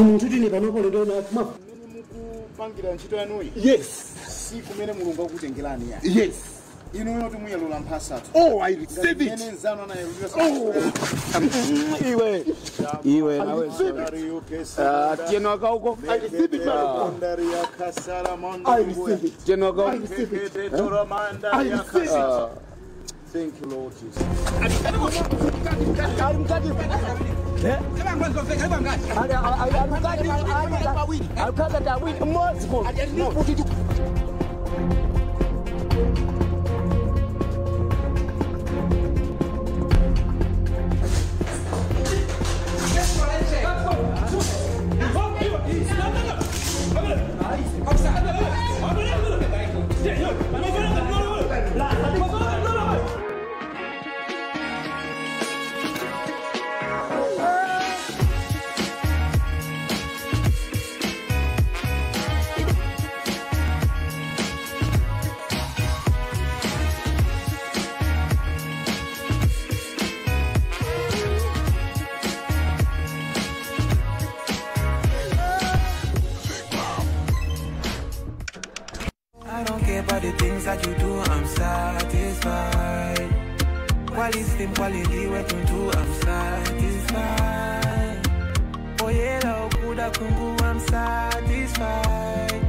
Munthu tine panopo lero na Mukupangira ntchito yanuyi. Yes. Si kumene Mulungu akutengerani ya. Yes. Inuyo timuyalula mphasatu. Oh, I receive it. Mmene nzanu anayalulira. Oh. Iwe. Iwe nawe. Tieno akauko. I receive it, man of God. I receive it. Tieno akauko. I receive it. I receive it. Thank you, Lord Jesus. I don't care about the things that you do, I'm satisfied. Quality, quality, what you do, I'm satisfied. Oyela okuda kungu, I'm satisfied.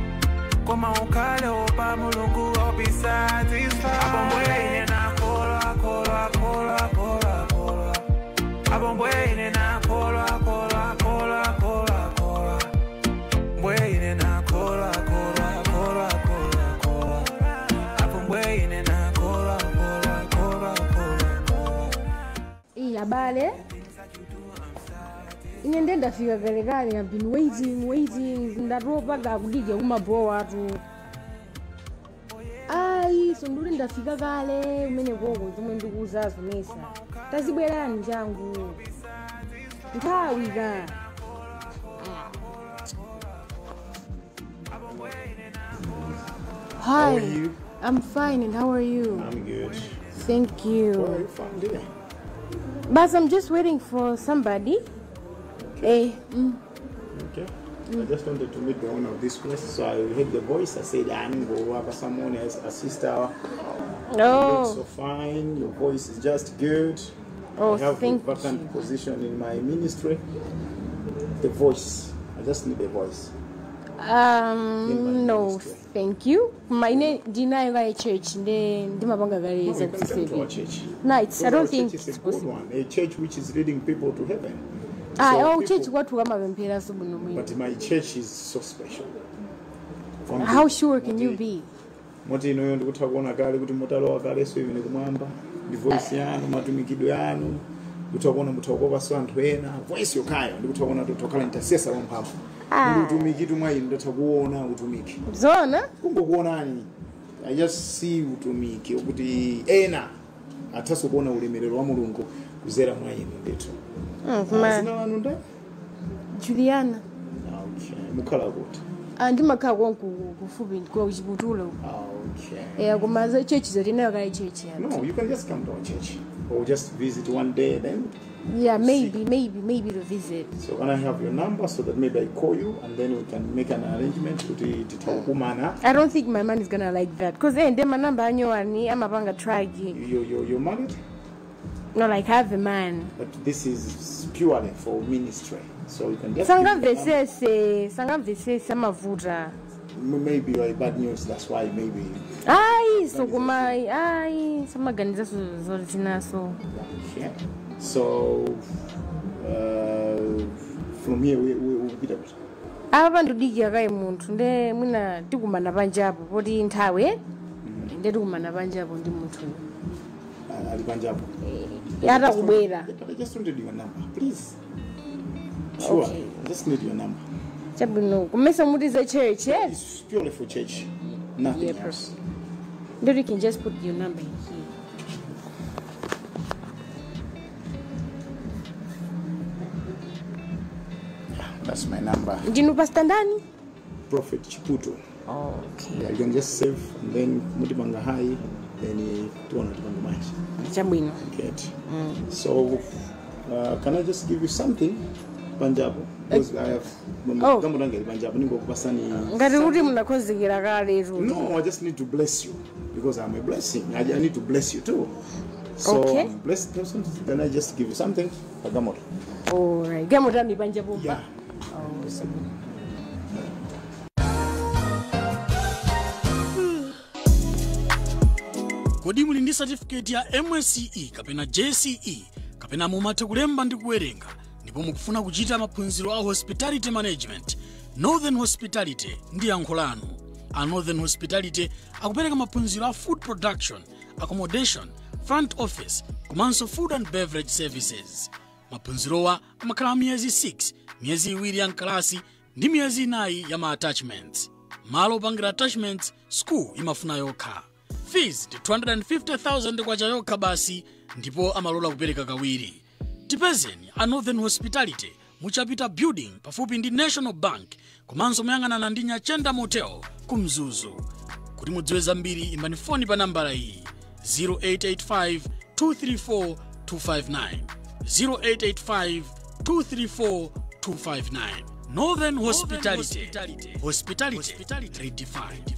Koma ukale opa mulungu, I'll be satisfied. Abombwe na kola, kola, kola, kola, kola. Abombwe na kola, kola, kola, kola, kola. Mbwe na kola, kola, kola, kola, kola. Abombwe na kola, kola, kola, kola, kola. Iya abale. Ine ndiye ndafika kalekale. I've been waiting, waiting. Ndatopa kudikira kumabowa atu. Ayi, so nduli ndafika kale umene koko zomwe ndikuuzazo mesa. Tazibwerani changu. Nthawi ka. Hi. How are you? I'm fine, and how are you? I'm good. Thank you. Where are you from, dear? But I'm just waiting for somebody. Okay. Eh, mm. Okay. I just wanted to meet the owner of this place, so I heard the voice. I said, I'm going to work someone as a sister. You look so Oh, fine. Your voice is just good. Oh, I have thank a vacant you. position in my ministry. The voice. I just need a voice. In my No, ministry. thank you. My name deny my church. Ndi ndimapanga kale No, you can come to our church. No, it's, I Because don't our think church is it's a good possible. one. A church which is leading people to heaven. Ah, So oh, people- church kwathu kamapemphera so bwino bwino. But my church is so special. How sure can you be? Moti inuyo ndikutha kuona kale kuti mutalowa kaleso imene kumwamba ndi voice yanu matumikidwe yanu ndikutha kuona mutha kukopanso anthu ena voice yokhayo ndikutha kuona kuti utokhala intercessor wamphamvu. Ah. Ndi utumiki tumwa inu ndatha kuona utumiki. Zona? Kungokuonani. I just see utumiki kuti ena athaso kuona ulemerero wa Mulungu kuzera mwa inu ndithu. Ma Zina lanu nda? Juliana. Okay. Mukhala kuti? Ah, ndimakhala konku kufupi kwa kuchiputula. Okay. Eh, koma za church zotinayo kale church ya. No, you can just come to our church or just visit one day then. Yeah, maybe to visit. So can I have your number so that maybe I call you and then we can make an arrangement kuti titaukumana. I don't think my man is gonna like that. Cause eh, ndema namba anyowani amapanga track. You're married? No, like have a man. But this is purely for ministry. So you can just give me the number. Sangamvesese, sangamvesese amavuta. Maybe you are bad news, that's why maybe. Ayi, so kuma ayi, samaganiza so zinaso. Okay. So from here we kupita kuti. Apa ndidikira kaye munthu nde mwina tikumana panjapo poti nthawi nde tikumana panjapo ndi munthuyo. Ali panjapo. Atakubwera. But I just wanted your number, please. Sure. Okay. I just need your number. Chabwino, kumesa muti za church, eh? It's purely for church. Nothing Yeah, else. Then you can just put your number in here. That's my number. Ndinu Pastor ndani? Prophet Chiputo. Okay. Yeah, you can just save and then mutipanga hi, then tuona tipanga match. Chabwino. Get. So can I just give you something? Panjapo. Because I have Oh. galimoto ili panjapo ningokupasani. Ngati kuti munakhozekera kale tu. No, I just need to bless you because I'm a blessing. I need to bless you too. So Okay. I'm a blessed person. Then I just give you something. Pagamoto. Alright, galimoto yanu panjapo. Yeah. Kodi muli ndi certificate ya MSCE kapena JCE kapena mumatha kulemba ndi kuwerenga ndipo mukufuna kuchita maphunziro a hospitality management? Northern Hospitality ndi yankho lanu. A Northern Hospitality akupereka maphunziro a food production, accommodation, front office komanso food and beverage services. Maphunzirowa amakhala miyezi 6, miyezi 2 ya mkalasi ndi miyezi 4 ya ma attachments. Malo opangira attachments school imafuna yokha. Fees ndi 250,000 kwacha yokha basi ndipo amalola kupereka kawiri. Tipezeni a Northern Hospitality muchapita building pafupi ndi National Bank komanso moyang'anana ndi Nyachenda Motel ku Mzuzu. Kuti mudziwe zambiri imbani foni pa nambala iyi 0885 234 259, 0885 234 259. Northern Hospitality, hospitality redefined.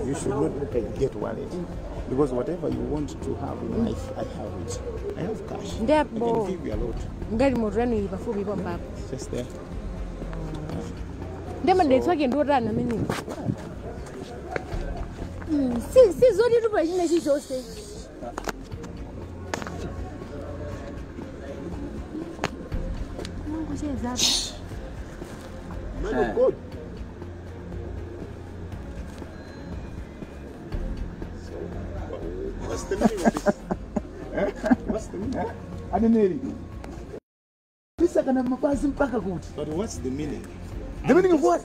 You should not get worried because whatever you want to have in life, I have it. I have cash. I can give you a lot. Galimoto yanu ili pafupi pampapo. It's just there. Ndi madalitso ake ndiotani amenewo? Si zoti tupa china chilichonse. Mangocheza. Man of God. What's the meaning of this? What's the meaning? Aneneri. Tisakana mapazi mpaka kuti. But what's the meaning? The meaning of what?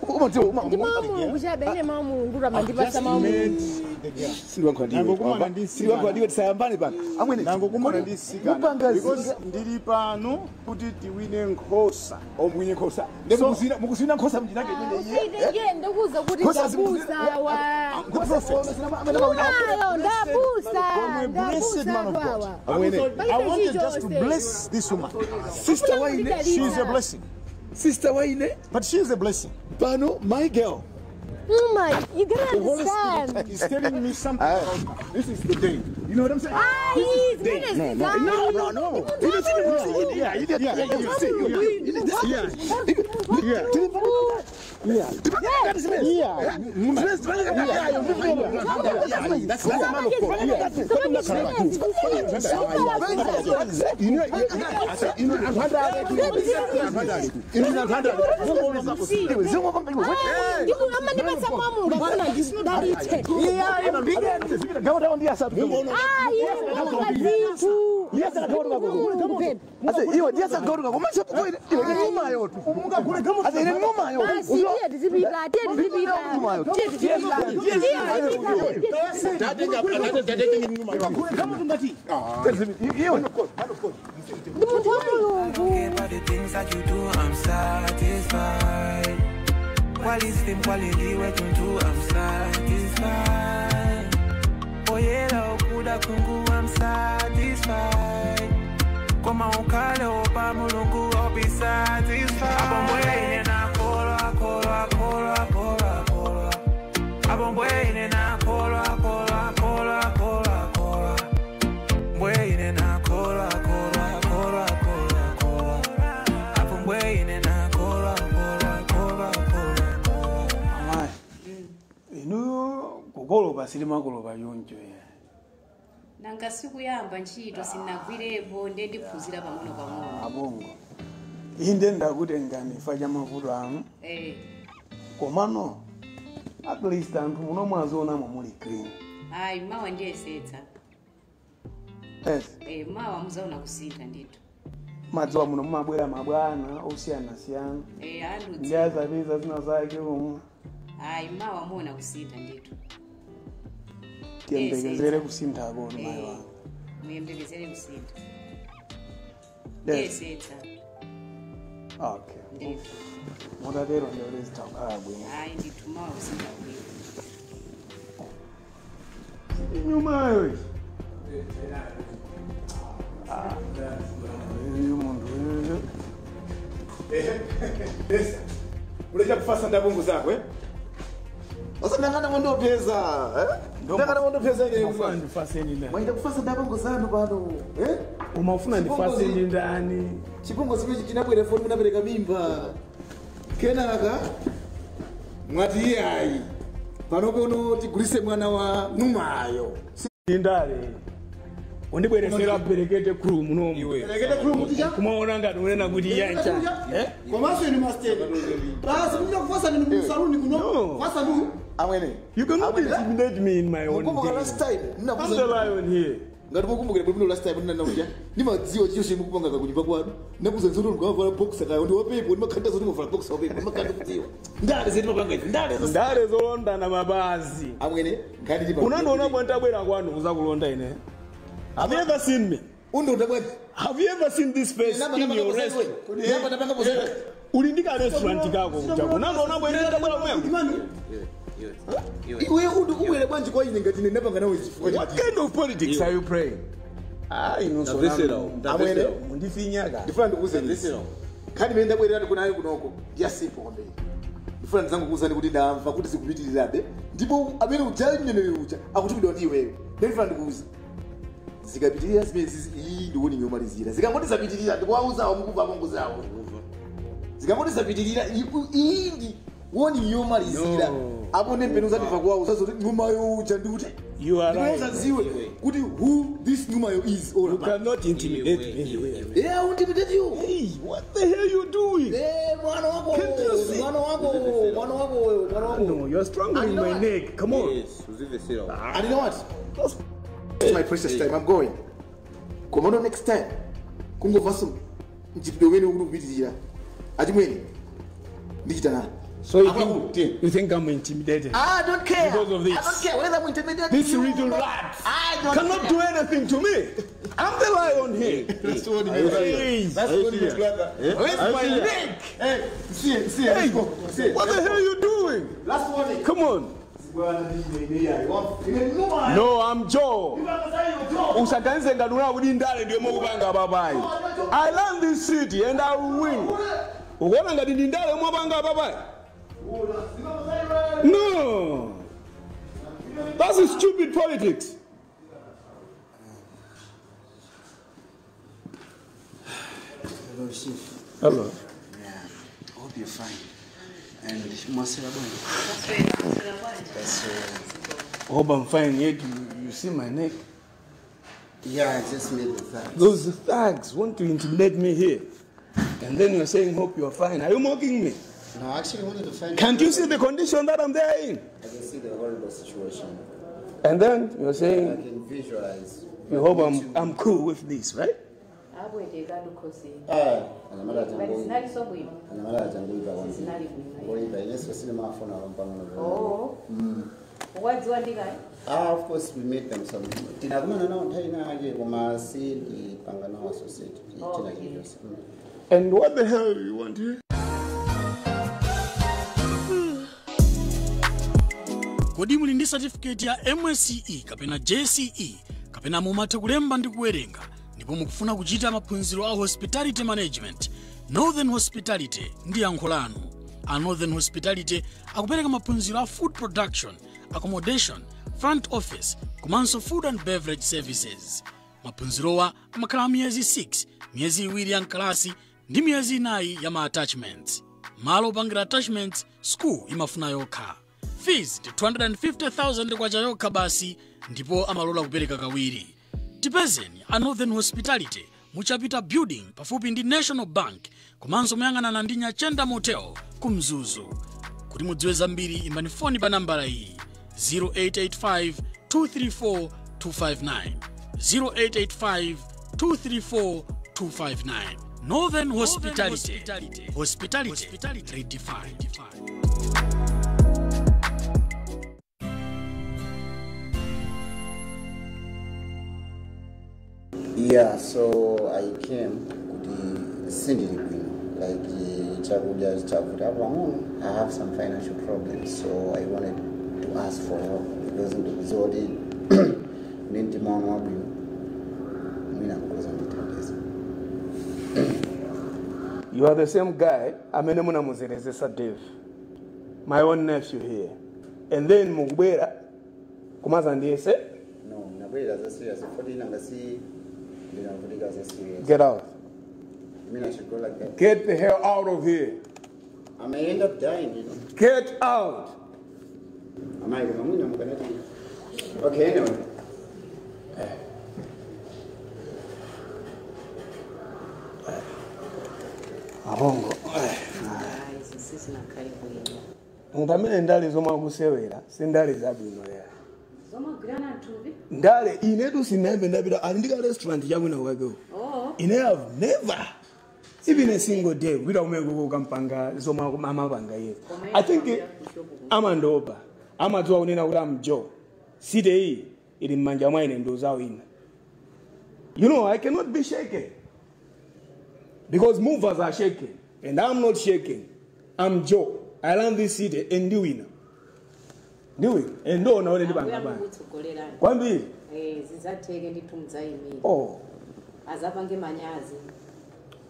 Ndi mawu Mulungu chabe, ine mawu Mulungu amandipasa mawu Mulungu. Sindiwankhwadiwe tisayambane pano. Amwene Nangokumana ndi sikana. Because ndili pano kuti tiwine nkhosa. Omwine nkhosa. Ndi mukusina nkhosa mjinake imene iye. Usayitenge ndikuwuza kuti ndabusa wa. Umayo ndabusa. Blessed man of God. Amwene. I wanted just to bless this woman. Sister waine. She is a blessing. Sister waine. But she is a blessing. Pano my girl. Uma, you gotta understand. He's telling me something about this is the day. You know what I'm saying? No, no, no. About the things that you do, I'm satisfied. Quality, quality, what you do, I'm satisfied. Oyela okuda kungu, I'm satisfied. Koma ukale opa mulungu, I'll be satisfied. Abombwe na kola kola kola kola kola. Abombwe na kola kola kola kola kola. Mbwe na kola kola kola kola kola. Abombwe na kola kola kola kola kola. Amayi, inu kukolopa silimakolopa yonjo ya. Nanga sikuyamba ntchito sinagwirepo ndiye ndiphunzira pang'ono pang'ono. Abongo. Inde ndakutengani ifa cha mavuto anu. Komano at least anthu muno mwazionamo muli clean. Ayi, mawa ndiyesetsa. Yes. Mawa muzaona kusintha ndithu. Madzuwa muno mumabwera mabwana osiyanasiyana. Andudzi. Ndiyazapeza zina zake omwe. Ayi, mawa muona kusintha ndithu. Tiyembekezere kusintha koni mayi wanga. Muyembekezere kusintha. Yes. Ndiyesetsa. Okay. Ndithu. Mutatero ndiyolezi takhala bwino. Ayi, ndithu mawa kusintha bwino. Nyumayo. Ah, munthu. Yes. Uleja kufasa ndabungu zako eh? Osandangana mondopeza, eh? Ndangana mondopeza ile Umafuna ndifaseni ndani. Mwaita kufasa ndabungu zanu pano, eh? Umafuna ndifaseni ndani. Chipungo simechi chinabwera foni munapereka mimba. Kenaka mwati iyayi. Pano pono tigulise mwana wa numayo. Ndale. Undibweresera perekete crew munomu. Perekete crew mutija? Kumaona ngati unena kuti yancha. Eh? Komanso inu master. Basi mukuja kufasa ni msaluni kuno. Fasa ndu. Amwene. You cannot intimidate me in my own Mukumbuka day. last time. I'm the lion here. Ngati mukumbukira bwino last time ndinanakuja. Ndimadziwa chiyonse mukupanga kakunyumba kwanu. Ndakuza nzoti mukavala boxer kayo ndi wapepo ndimakhanda zoti muvala boxer wapepo ndimakhanda kudziwa. Ndale zetu mapanga izi. Ndale zose. Ndale zolondana mabazi. Amwene ngati ndi Unandiona bwa ntabwera kwanu kuzakulonda ine. Have you ever seen me? Have you ever seen this face in your restaurant? Uli ndi ka restaurant kako kuchako. Unandiona bwa ine ntabwera kumweko. Iwe ubwere bwanji kwa ine ngati ine ndapanga nawe chifukwa. What kind of politics are you praying? Ah, ino Amwene mundifinyaka. Ndifuna ndikuuze izi. Khani mene ndabwerera kunayo kunoko ndiya simple kwambiri. Ndifuna ndizangokuwuzani kuti ndamva kuti zikupitirirabe ndipo amene ujayi mneneyo uja akutumidwa ndi iweyo. Ndifuna ndikuuze. Zikapitirira zimene zizi iyi ndikuoni nyomalizira. Zikangoti zapitirira ndikuwauzawo mukumva akongozawo. Zikangoti zapitirira iyi ndi woni nyomalizira. Apo ndempeno uzandimva kuwauza zoti nyumayo uja ndikuti You are right. Uzaziwe kuti who this Numayo is all You about. cannot intimidate me. Yeah, I won't intimidate you. Hey, what the hell you doing? Eh, mwana wako. Can't you see? Mwana wako, mwana wako, mwana wako. No, you're strangling my neck. Come on. Yes, And you know what? It's my precious time. I'm going. Come on next time. Kungova mchitidwe wene ukupitirira. Achimwene. Ndichita nani? So you think I'm intimidated? I don't care. Because of this. I don't care whether I'm intimidated. This you little or not. rat I don't cannot care. do anything to me. I'm the lion here. That's what it Please. That's what it is, brother. Where's my neck? Hey, see, Hey, let's go. See. what the hell are you doing? Last warning. Come on. No, I'm Joe. Usaganize ngati unakuti ndale ndiyo mukupanga papayi. I learned this city and I will win. Ukuona ngati ndi ndale mwapanga papayi? No. That's stupid politics. Hello, Chief. Hello. Yeah, hope you're fine. And Mwasera bwana. That's Hope I'm fine. Yet you see my neck. Yeah, I just made the thugs. Those thugs want to intimidate me here. And then you're saying, hope you're fine. Are you mocking me? No, I actually wanted to find Can't you see the condition that I'm there in? I can see the horrible situation. And then you're I saying, can visualize. you hope I'm cool with this, right? Abweteka lukhosi. Ah, anamala But tangu. zinali bwino. Anamala tangu ipa kwanza. Zinali bwino. Kuipa ineso sine mafona lompangano. Oh. Wadziwa ndikani? Ah, of course we made them some. Tinakumana nawo nthawi ina koma si ndipanga nawo associate. China Okay. chilichonse. And what the hell do you want here? Kodi muli ndi certificate ya MSCE kapena JCE kapena mumatha kulemba ndi kuwerenga ndipo mukufuna kuchita maphunziro a hospitality management? Northern Hospitality ndi yankho lanu. A Northern Hospitality akupereka maphunziro a food production, accommodation, front office komanso food and beverage services. Maphunzirowa amakhala miyezi 6, miyezi 2 ya mkalasi ndi miyezi 4 ya ma attachments. Malo opangira attachments school imafuna yokha. Fees ndi 250,000 kwacha yokha basi ndipo amalola kupereka kawiri. Tipezeni a Northern Hospitality muchapita building pafupi ndi National Bank komanso moyang'anana ndi Nyachenda Motel ku Mzuzu. Kuti mudziwe zambiri imbani foni pa nambala iyi 0885 234 259, 0885 234 259. Northern Hospitality, Hospitality redefined. Yeah, so I came kuti sindili bwino like chakudya chavuta pang'ono. I have some financial problems, so I wanted to ask for help because ndikudziwa kuti Ndi mtima wanu wabwino mwina mukhoza kundithandiza. You are the same guy amene munamuzerezesa Dave, my own nephew here, and then mukubwera kumazandiyese. No, nabwera za serious foti nanga si ndinavutika za serious. Get out. You mean I should go like that? Get the hell out of here. I may end up dying. Get out. Amayi, koma mwina mukanati. Okay, anyway. Abongo. Ayi, sisinakhale bwino. Munthu amene ndale zomwe akusewera si ndale zabwino ya. Zomagwirana mthupi. Ndale inetu sinayambe ndapita ali ndi ka restaurant chabwino kwakeko. Oh. Ine have never even a single day kupita kumene kukampanga zomwe amapanga iye. I think amandopa amadziwa kunena kuti amjo site iyi ili m'manja mwa ine ndiuzawo ina. You know, I cannot be shaken because movers are shaken and I'm not shaken. I'm Joe. I run this city and ndiwina. Ndiwina. And ndiona kuti ndipanga bani. Kutsogolerani. Kwambiri. Zidzatheke ndithu mudzayimira. Oh, Azapange manyazi.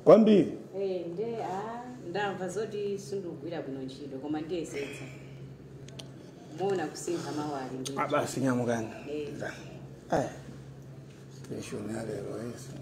kwambiri. Nde ndamva zoti sindikugwira bwino ntchito koma ndiyesetsa. Muona kusintha mawali ndi. Abasi nyamukani. Station ya lero yesu.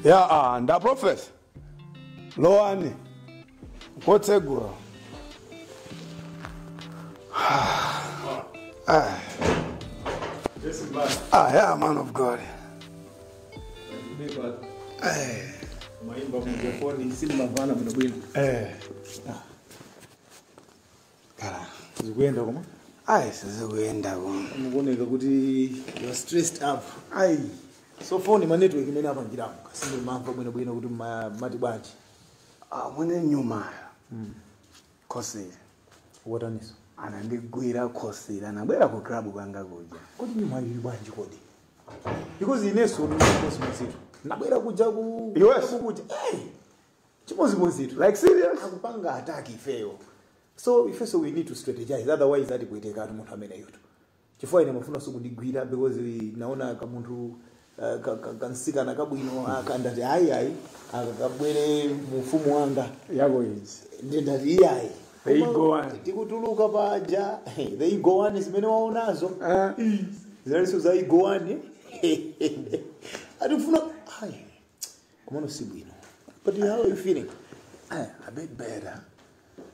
Ya, nda prophet. Lowani. Kotsegura. Yeah, man of God. Maimba mujafoni sindimavana bwino bwino. Kala. Zikuyenda koma? Ayi, sizikuyenda koma. Mukuoneka kuti you are stressed up. Ayi. So phone ma network imene apangiramo kasindimamva bwino bwino kuti mati bwanji. Mwene nyumayo. Khosile. Wataniso. Anandigwira khosile anabwera ku club kwanga kuja. Kodi nyumayo ili bwanji kodi? Because ineso ndi chimozimozitu. Nabwera kuja ku kuja. Hey! Chimozimozitu. Like serious? Akupanga attack ifeyo. So ifeso we need to strategize, otherwise atikuiteka ati munthu amene yutu. Chifukwa ine mafuna sukundigwira because naona kamunthu kansikana kabwino akandati ayi ayi akakabwere mufumu wanga yako izi. Ndendati iyayi. They go on. Tikutuluka paja. They go on zimene waonazo. Zinaliso za go on. Atifuna ayi. Kumano si bwino. But how are you feeling? A bit better.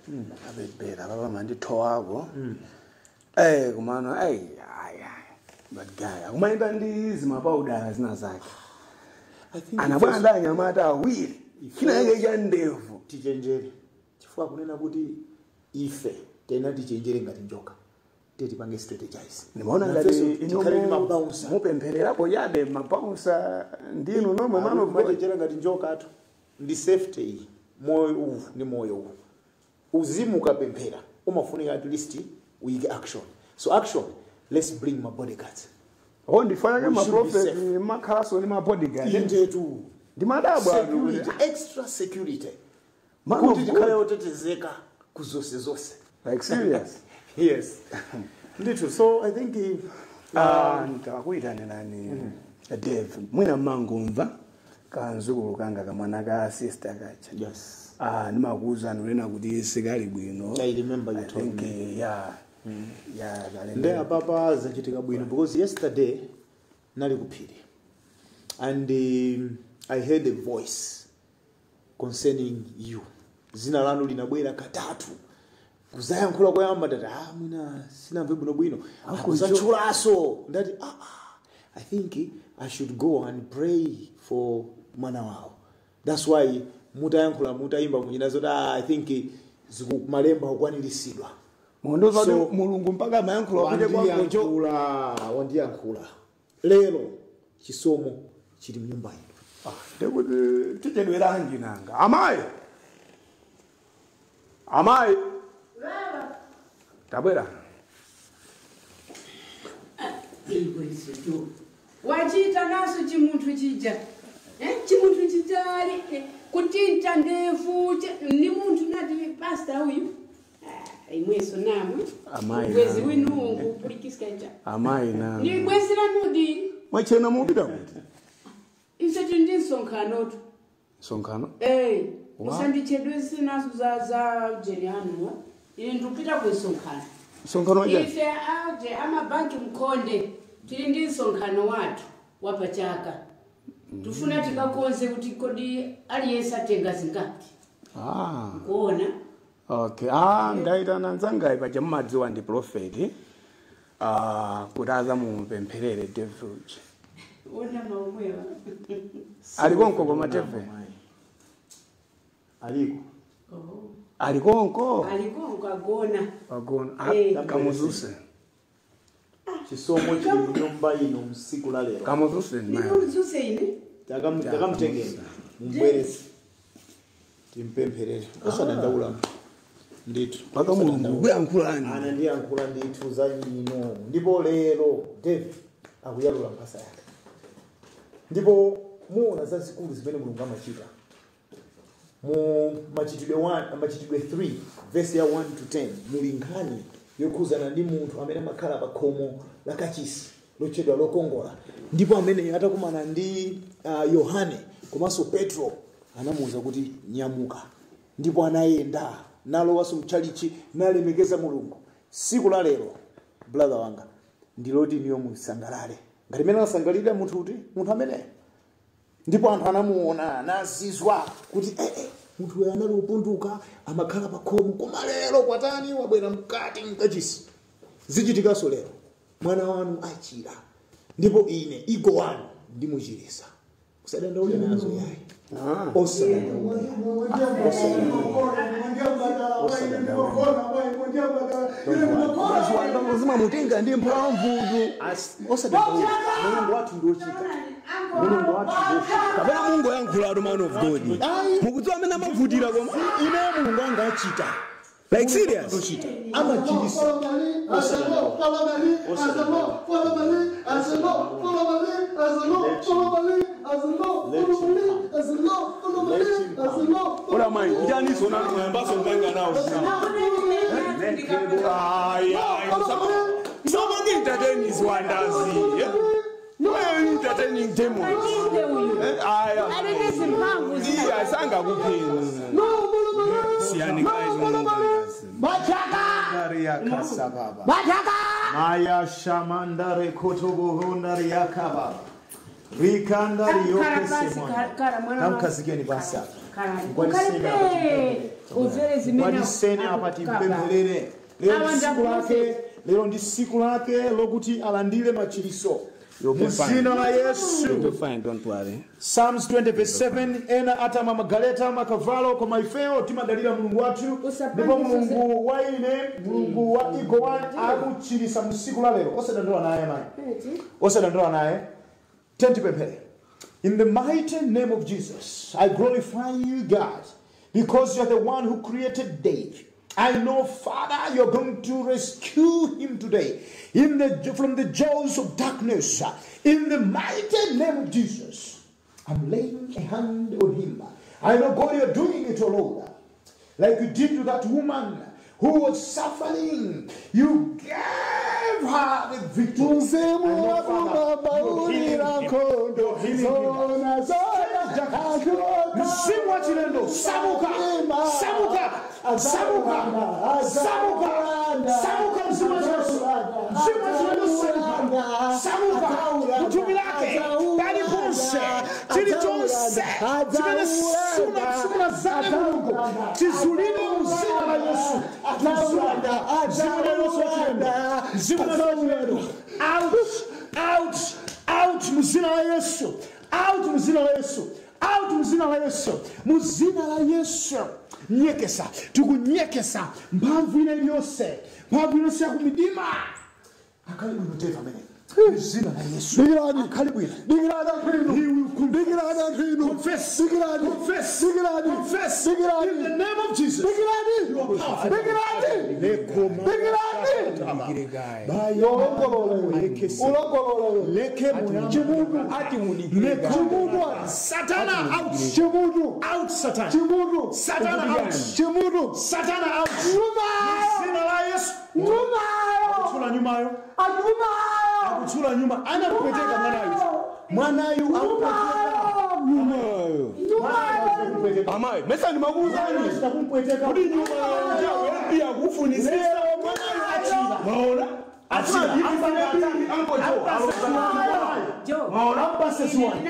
A bit better. Baba manditowako. Kumano ayi. But guy, akumayenda ndi zimapauda zina zake. Anabwera ndi anyamata awiri. China yake cha ndevu. Tichenjere. Chifukwa kunena kuti ife tena tichenjere ngati njoka. Tipange strategize. Nimaona ngati ino mabouncer. Mupemphererapo yabe mabouncer ndinu nomwe mano machenjera ngati njoka atu. Ndi safety iyi. Moyo uwu ndi moyo uwu. Uzimu ukapemphera umafunika at least uyike action. So action, let's bring my bodyguards. Oh, ndifana ke ma prophet makhalaso ndi ma bodyguard. Indetu. Ndi madabwa security, extra security. Kuti tikhale otetezeka kuzonse zonse. Like serious? Yes. Ndithu, so I think if ndakakuyitanirani Dave, mwina mangomva kanzukulu kanga kamwana ka sister kacha. Yes. Ndimakuwuzani ulena kuti sikali bwino. I remember you told me. Yeah. Yeah, nde apapa zachitika bwino because yesterday nali kuphiri and I heard a voice concerning you. Zina lanu linabwera katatu. Kuzayankhula koyamba ndati mwina sinamve bwinobwino. Akuzatchulaso ndati I think I should go and pray for mwana wawo. That's why mutayankhula mutayimba munyina zoti I think zikumalemba kukwaniritsidwa. Mundoza so, Mulungu mpaka mayankhula wapite kwa Ankojo. Wandiyankhula. Lero chisomo chili mnyumba ino. Ndikuti tichedweranji nanga. Amayi. Amayi. Baba. Tabwera. Wachita naso chimunthu chija. Chimunthu chijali kutinta ndefu ni munthu nati pastor uyu. Imweso namwe. Amayi. Mwezi winu ngupulikisika nja. Amayi na. Ni mwezi lanudi. Mwachena mupita kuti. Ife tili ndi msonkhanotu. Msonkhano? Musandichedwese naso za ujeni anuwa. Ine ndikupita ku msonkhano. Msonkhano waja? Ife aje amabanki mkhonde tili ndi msonkhano wathu wapachaka. Tufuna tikakonze kuti kodi aliyense atenga zingati. Kuona? Okay. Ndaitana nzangayi paja mumadziwa ndi prophet. Kuti azamupempherere David. Ona maumwewa. Alikonko koma David. Aliko. Alikonko. Alikonko agona. Agona. Kamuzuse. Chisomo chili mnyumba ino msiku la lero. Kamuzuse. Nimuzuse ine. Takamutengera. Mumbwerese. Timpempherere. Osadandaula. Ndithu. Paka Mulungu kuyankhulani. Anandiyankhula ndithu za ino. Ndipo lero David akuyalula mphasa yake. Ndipo muona zazikulu zimene Mulungu amachita. Mu machitidwe 1, machitidwe 3 verse ya 1 to 10 muli nkhani yokhuzana ndi munthu amene amakhala pa khomo la kachisi lotchedwa lokongola. Ndipo amene atakumana ndi Yohane komanso Petro anamuwuza kuti nyamuka. Ndipo anayenda nalowanso mtchalichi nalemekeza Mulungu. Siku la lero brother wanga ndiloti niyo musangalale. Ngati mene anasangalira munthu kuti munthu amene. Ndipo anthu anamuona anazizwa kuti munthu uyu anali wopunduka amakhala pa khomo koma lero kwatani wabwera mkati mkachisi. Zichitikanso lero mwana wanu achira. Ndipo ine igo wanu ndimuchirisa. Usadandaule nazo yayi. Osadandaule. Zimamutenga ndi mphamvu. Osadandaule. Mulungu wathu ndi wochita. Mulungu wathu ndi wochita. Kapena Mungu yankhula man of God. Mukudziwa amene amavutira koma ine Mulungu anga achita. Like serious. Amachirisa. Ora mai, njani sona mbaso nganga nawo. Somebody entertain is wonders. Why entertaining demons? Aya. Iya sanga kuphini. Siyani guys. Kasababa. Maya shamandare kotobohondare yakababa. Rikandari yoke semwana. Tamkazikeni basi apa. Ngwaniseni apa timpempherere. Lero ndi siku lake lokuti alandire machiriso. Muzina la Yesu. You'll be fine, don't worry. Psalms 20 verse 7 ena atama magaleta makavalo koma ifeo timadalira Mulungu wathu. Ndipo Mulungu wa ine Mulungu wa igo wanu akuchirisa msiku la lero. Osadandaula naye mayi. Osadandaula naye. Tentipemphere. In the mighty name of Jesus, I glorify you, God, because you are the one who created Dave. I know, Father, you're going to rescue him today from the jaws of darkness. In the mighty name of Jesus, I'm laying a hand on him. I know, God, you're doing it all over. Like you did to that woman who was suffering. You gave her the victory. Mzimu wa chilendo, samuka, samuka, samuka, samuka, samuka, mzimu wa chilendo, mzimu wa chilendo, samuka, samuka, mtumi lake, paliponse, Chilichonse chilichonse chimene simunazale Mulungu chizulidwe mu zina la Yesu. Zina la Yesu wachilendo, zina la wachilendo, out, out, out mu zina la Yesu, out mu zina la Yesu, out mu zina la Yesu, mu zina la Yesu. Nyekesa, tikunyekesa mphamvu ina iliyonse, mphamvu iliyonse yakumidima. Akhale bwino teva amene zina la Yesu. Akhale bwino. Confess. Confess. Confess. In the name of Jesus. You are powerful. Satana out. Out Satan. Satana out. Satana out. Zina la Yesu. Akutsula nyumayo. Akutsula nyuma. Anakupweteka mwanayu. Mwanayu akupweteka. Nyumayo. Amayi, mesa ndimakuuzani. Kuti nyumayo iya kufunisisa mwanayu achira. Maona? Achira. Jo. Maona mpase suwani.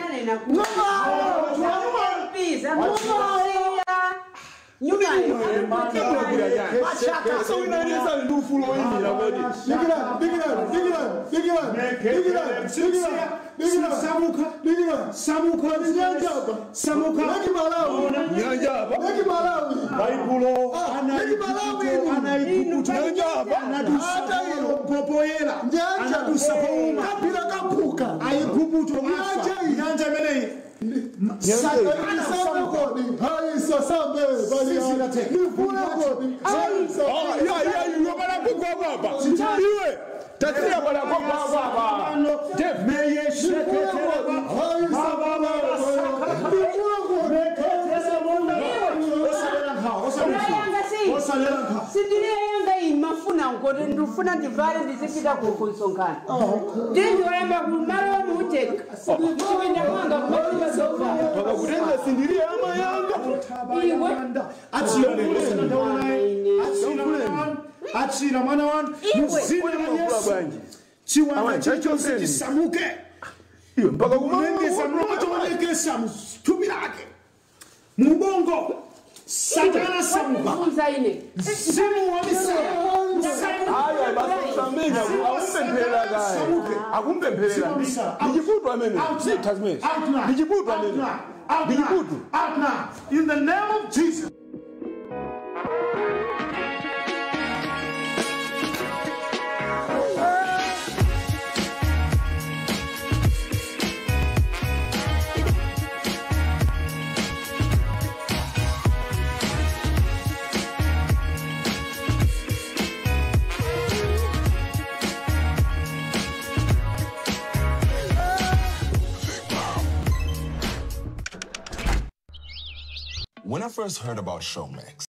Sindirenga imafuna ngoti ndifuna ndivale ndizipita kunsonkhano ndindiwayamba kumalo muteka chipinda mwanga kumasofa pakakutenga sindiria ama yanga iwe achira mwana wanu muzina la Yesu chiwanda chilichonse chisamuke iwe mpaka kulengeza moto onekesa mthupi lake mubongo. Satana samuka. Mzimu wa misala. Ayi basi akumpemphera kaye. Akumpemphera. Ndichiputu amene. Zitha zimene. Ndichiputu amene. Ndichiputu. Out now. In the name of Jesus. When I first heard about Showmax,